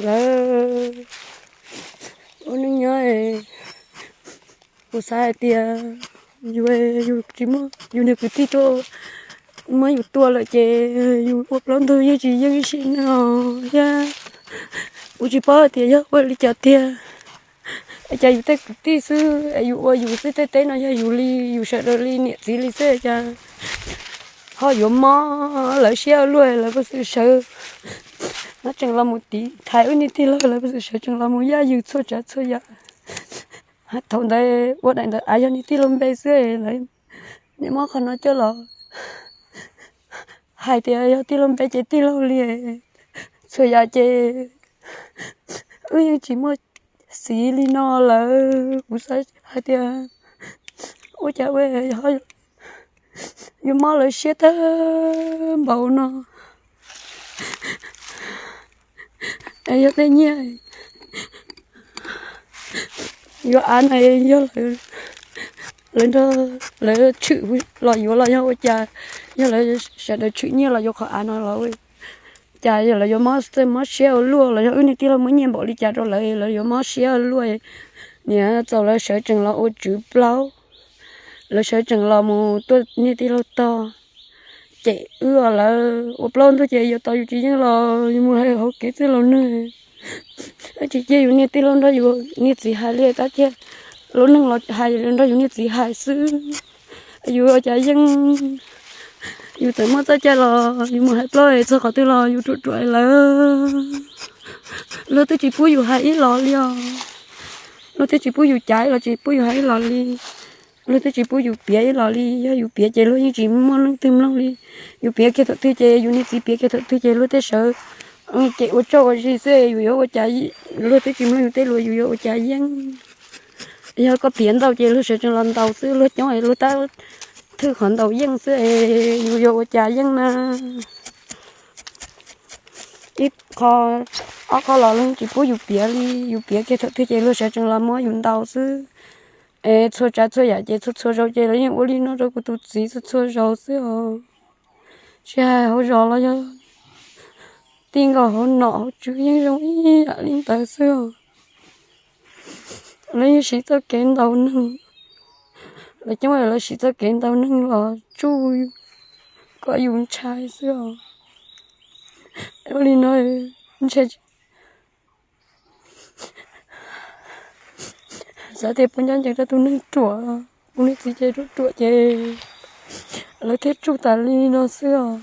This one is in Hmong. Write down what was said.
lawv ua neej nyob, kuv xav hais tias yus, yus tsis muaj yus niag kwv tij tuaj, muab yus tua lawm ces yus ua plaub ntug yeej tsis yeej ib sim neej thiab. Kuv tsis paub hais tias yog ua li cas tiag, es cas yus tej kwv tij xwb es yus ua yus xwb, tej teb no yog yus li, yus sawv daws li niam txiv li xwb cas ho yuav mob lawv siab ua luaj, lawv puas xwm sawv, no tseem los mus tiv thaiv wb niag tij laug, lawv puas xwm sawv tseem los mus yaj yws txhua tsav txhua yam. Thaum ntawd ua daim ntawd av yog niag tij laug npe xwb, lawv niaj muab qhov no coj los hais tias yog tij laug npe ces tij laug li, txhua yam ces wb yeej tsis muaj xiv li no lawm. Kuv xav hais tias ua cas yuav mob lawv siab tag npaum no. Es yog tej nyiaj yuav av no yog lawv nrog lawv tshwm los yuav los yog ua cas, yog lawv sawv daws tshwm nyiaj los yuav qhov av no los cas yog lawv yuav mob txawj mob siab ua luaj los yog wb niag tij laug muab nyiaj npaum li cas rau lawv, lawv yuav mob siab ua luaj. Niam txaus lawv sawv tsees los ua tswv plaub, lawv sawv tsees los mus tuaj niag tij laug tog, ces wb lawv ua plaub ntug ces yuav tos yus tsis yeej los yus mus hais hauv kev txwj laus neeg. Tsis cia yus niag tij laug nrog yus niag txiv hais li, tab sis lub neej los hais nrog yus niag txiv hais xwb. Yus ua cas yeej, yus txawm muaj txoj cai los yus mus hais plaub txog qhov twg los yus ruam ruam lawm. Luag twb tsis pub yus hais ib los li os. Luag twb tsis pub yus cav los tsis pub yus hais ib los li. Luag twb tsis pub yus piav ib los li, yog yus piav ces luag yeej tsis muaj leej twg mloog li. Yus piav kiag thaum twg ces yus niag txiv piav kiag thaum twg ces luag tej sawv ces ua tsaug ua zis xwb, yus yuav ua cas, luag twb tsis mloog yus tej lus yus yuav ua cas yeej. Yog koj piav ntau ces luag sawv tsees los ntaus xwb, luag coob luag tab thwj qhov ntaus yeej xwb, yus yuav ua cas yeej na. Ib qho, ob qho los luag tsis pub yus piav li, yus piav kiag thaum twg ces luag sawv tsees los muab yus ntaus xwb. Es txhua tsav txhua yam ces txhua txhua zaus ces lawv yeej ua li no rau kuv tus txiv txhua txhua zaus xwb os. Tsis hais hauv zos los yog tij nkaus hauv nom hauv tswv yeej zoo ib yam li ntawd xwb os. Lawv yeej siv txoj kev ntaus neeg, lawv coob lawv siv txoj kev ntaus neeg los tsuj kom yus ntshai xwb os. Ua li no ntshai, xav tias puas ncaj ncees rau tus neeg ruam, kuv niag txiv ces ruam ruam ces lawv thiaj tsuj tas li no xwb os.